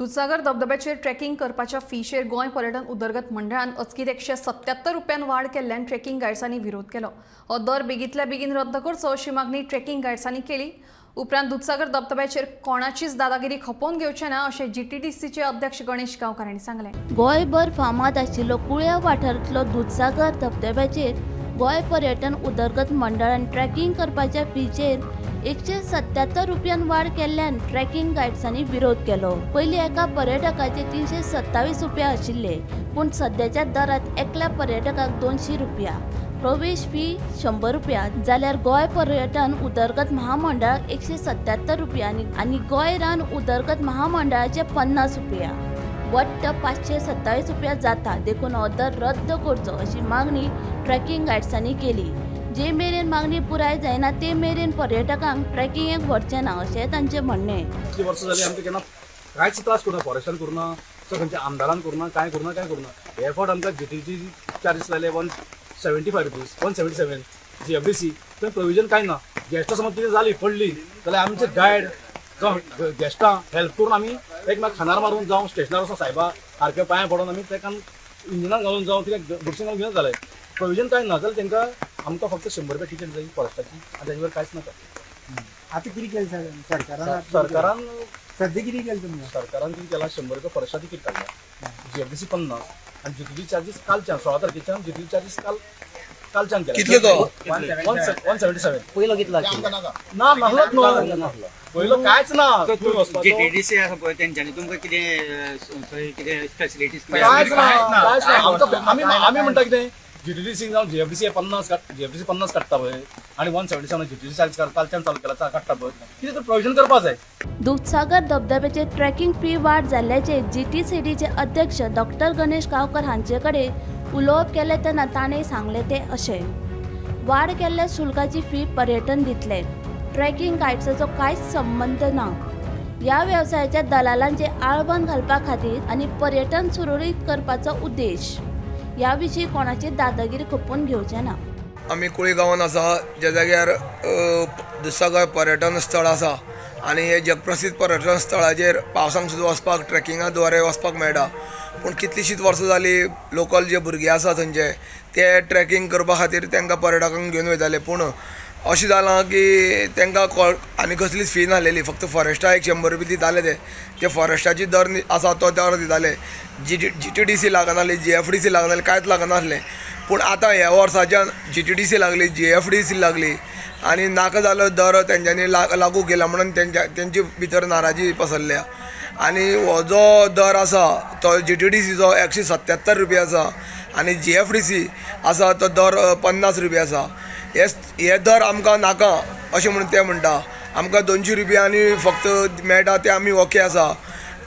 Dudhsagar धबधब्याचेर trekking करपाच्या फीचेर गोंय पर्यटन उदरगत मंडळान अचकीत 177 रुपयान वाड केल्ल्यान ट्रेकिंग गायड्सांनी विरोध केलो. हो दर बेगीतल्या बेगीन रद्द करचो अशी मागणी ट्रेकिंग गायड्सांनी केली. उपरांत दुधसागर धबधब्याचेर कोणाचीच दादागिरी खपोवन घेवचे ना अशें जीटीडीसीचे अध्यक्ष गणेश गांवकार हांणी सांगलें. गोंयभर फामाद आशिल्लो कुळ्या वाठारांतलो दुधसागर धबधब्याचेर गोंय पर्यटन उदरगत मंडळान ट्रेकिंग करपाच्या फीचेर 177 रुपयान वाड केल्ल्यान ट्रेकिंग गायड्सांनी विरोध केलो. पयलीं एका पर्यटकाचे 327 रुपया आशिल्ले, पूण सद्याच्या दरांत एकल्या पर्यटकाक 200 रुपया, प्रवेश फी 100 रुपया, जाल्यार गोंय पर्यटन उदरगत महामंडळाक 177 रुपया आनी गोंय रान उदरगत महामंडळाचे 50 रुपया, वट्ट 527 रुपया जाता. देखून हो दर रद्द करचो अशी मागणी ट्रेकिंग गायड्सांनी केली. जे मेरेन मागणी पुराय जायना ते मेरेन पर्यटकांक ट्रेकिंगेक व्हरचे ना अशें तांचें म्हणणें. इतलीं वर्सां जालीं आमकां केन्ना कांयच त्रास करूना, फॉरेस्टान करूना, खंयच्या आमदारान करूना, कांय करूना, कांय करूना. हे फावट आमकां जीटीजी चार्जीस लायले 175 रुपीज, 177 जीएफडीसी, थंय प्रोविजन कांय ना. गेस्टां समज कितें जाली पडली जाल्यार आमचे गायड जावं गेस्टां हेल्प करून आमी एकमेकाक खानार मारून जावं स्टेशनार वचून सायबा सारक्या पांयां पडून आमी तेका इंजिनान घालून जावं कितें बुडशीन घालून घेवन जालें. प्रोविजन कांय ना जाल्यार तांकां आमकां फक्त 100 रुपया टिकेट जाय फॉरेस्टाची आनी ताजे वयर कांयच नाका. आतां कितें केलें सरकारान? सरकारान सद्या कितें केलें तुमी? सरकारान कितें केलां, 100 रुपया फॉरेस्टा तिकेट काडल्या, जीएफडीसी 50 आनी जीटीजी चार्जीस कालच्यान 16 तारखेच्यान जीटीजी चार्जीस कालच्यान केला. कितलो तो? 177. पयलो कितलो ना? नासलोच न्हू पयलो, कांयच ना. जीटीडीसी आसा पळय तेंच्यांनी तुमकां कितें थंय कितें फेसिलिटीज? कांयच ना, कांयच ना. आमी म्हणटा कितें जीटीडीसी जावं जीएफडीसी 50, जीएफडीसी 50 काडटा पळय आनी 177 जीटीडी चार्ज कालच्यान चालू केला काडटा पळय, कितें तर प्रोविजन करपा जाय. दुधसागर धबधब्याचे ट्रेकिंग फी वाड जाल्ल्याचे जीटीसीडीचे अध्यक्ष डॉक्टर गणेश गांवकर हांचे कडेन उलोवप केलें तेन्ना ताणें सांगलें तें अशें, वाड केल्ल्या शुल्काची फी पर्यटन दितले, ट्रेकिंग गायड्साचो कांयच संबंद ना. ह्या वेवसायाच्या दलालांचे आळबंद घालपा खातीर आनी पर्यटन सुरळीत करपाचो उद्देश. ह्या विशीं कोणाची दादागिरी खपोवन घेवचे ना. आमी कुळी गांवांत आसा, ज्या जाग्यार दुधसागर पर्यटन स्थळ आसा आनी हे जगप्रसिद्ध पर्यटन स्थळाचेर पावसांक सुद्दां वचपाक ट्रेकिंगा द्वारे वचपाक मेळटा. पूण कितलींशींच वर्सां जालीं लोकल जे भुरगे आसा थंयचे ते ट्रेकिंग करपा खातीर तांकां पर्यटकांक घेवन वयताले. पूण अशें जालां की तांकां आनी कसलीच फी नासलेली, फक्त फॉरेस्टा एक 100 रुपया दिताले. ते फॉरेस्टाची दर आसा तो दर दिताले. जीटीडीसी लागनासली, जीएफडीसी लागनासली, कांयच लागनासलें. पूण आतां ह्या वर्साच्यान जीटीडीसी लागली, जीएफडीसी लागली आनी नाका जालो दर तेंच्यांनी लागू केला म्हणून तेंचे भितर नाराजी पसरल्या. आनी हो जो दर आसा तो जीटीडीसीचो 177 रुपया आसा आनी जीएफडीसी आसा तो दर 50 रुपया आसा. हे दर आमकां नाका अशें म्हणून ते म्हणटा. आमकां 200 रुपया आनी फक्त मेळटा ते आमी ओके आसा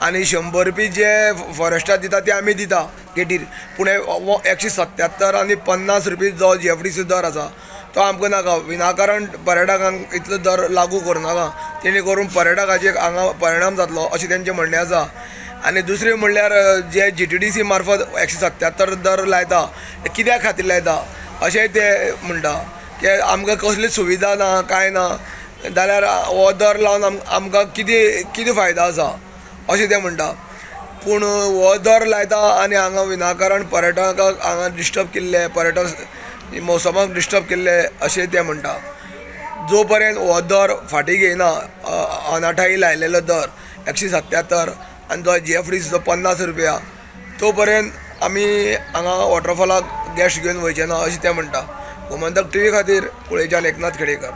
आनी 100 रुपया जे फॉरेस्टाक दिता ते आमी दिता गेटीर. पूण 177 आनी 50 रुपया जो जीएफडीसी दर आसा तो आमकां नाका. विनाकारण पर्यटकांक इतलो दर लागू करूं नाका, तेणे करून पर्यटकाचेर हांगा परिणाम जातलो अशें तेंचें म्हणणें आसा. आनी दुसरें म्हणल्यार जे जीटीडीसी मार्फत 177 दर लायता ते कित्या खातीर लायता अशें ते म्हणटा. की आमकां कसलीच सुविधा ना, कांय ना, जाल्यार हो दर लावन आमकां कितें फायदा आसा अशें ते म्हणटा. पूण हो दर लायता आनी हांगा विनाकारण पर्यटकांक हांगा डिस्टर्ब केल्ले, पर्यटन मोसमाक डिस्टर्ब केल्ले अशें ते म्हणटा. जो पर्यंत हो दर फाटीं घेयना, अनाठाई लायलेलो दर 177 आनी जो जीएफडीसीचो 50 रुपया, तो पर्यंत आमी हांगा वॉटरफॉलाक गेस्ट घेवन वयचे ना अशें ते म्हणटा. गोमंतक टीव्ही खातीर कुळेच्यान एकनाथ खेडेकर.